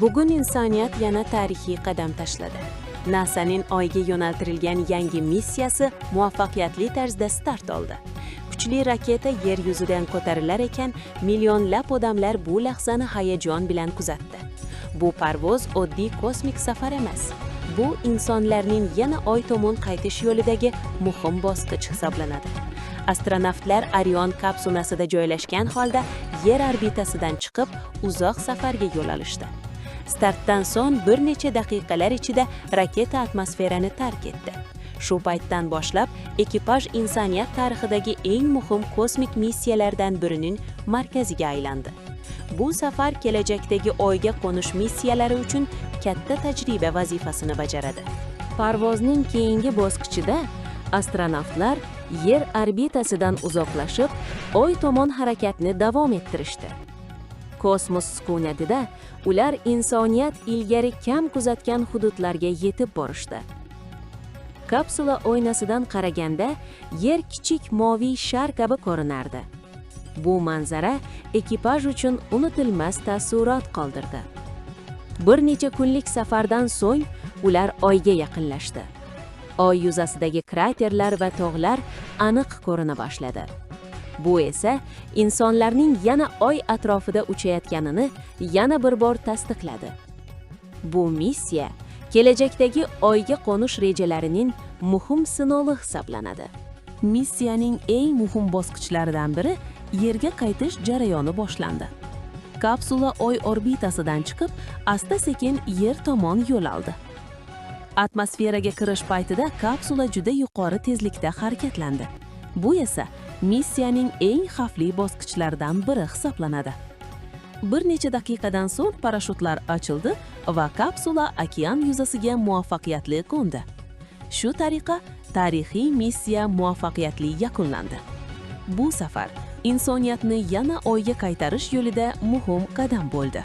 Bugun insoniyat yana tarixiy qadam tashladi. NASAning Oyga yo'naltirilgan yangi missiyasi muvaffaqiyatli tarzda start oldi. Kuchli raketa yer yuzidan ko'tarilar ekan, millionlab odamlar bu lahzani hayajon bilan kuzatdi. Bu parvoz oddiy kosmik safar emas. Bu insonlarning yana Oy tomon qaytish yo'lidagi muhim bosqich hisoblanadi. Astronavtlar Orion kapsulasida joylashgan holda Yer orbitasidan chiqib, uzoq safarga yo'l olishdi. Startdan so'ng bir necha daqiqalar ichida raketa atmosferani tark etdi. Shu paytdan boshlab ekipaj insoniyat tarixidagi eng muhim kosmik missiyalardan birining markaziga aylandi. Bu safar kelajakdagi Oyga qo'nish missiyalari uchun katta tajriba vazifasini bajaradi. Parvozning keyingi bosqichida astronavtlar Yer orbitasidan uzoqlashib, Oy tomon harakatni davom ettirishdi. Kosmos sukunatida ular insoniyat ilgari kam kuzatgan hududlarga yetib borishdi. Kapsula oynasidan qaraganda Yer kichik moviy shar kabi ko'rinardi. Bu manzara ekipaj uchun unutilmas taassurot qoldirdi. Bir necha kunlik safardan so'ng ular Oyga yaqinlashdi. Oy yuzasidagi kraterlar va tog'lar aniq ko'rina boshladi. Bu esa insonlarning yana Oy atrofida uchayotganini yana bir bor tasdiqladi. Bu missiya kelajakdagi Oyga qo'nish rejalarining muhim sinovi hisoblanadi. Missiyaning eng muhim bosqichlaridan biri Yerga qaytish jarayoni boshlandi. Kapsula Oy orbitasidan chiqib, asta-sekin Yer tomon yo'l oldi. Atmosferaga kirish paytida kapsula juda yuqori tezlikda harakatlandi. Bu esa missiyaning eng xavfli bosqichlaridan biri hisoblanadi. Bir necha daqiqadan so'ng parashyutlar ochildi va kapsula okean yuzasiga muvaffaqiyatli qo'ndi. Shu tariqa tarixiy missiya muvaffaqiyatli yakunlandi. Bu safar insoniyatni yana Oyga qaytarish yo'lida muhim qadam bo'ldi.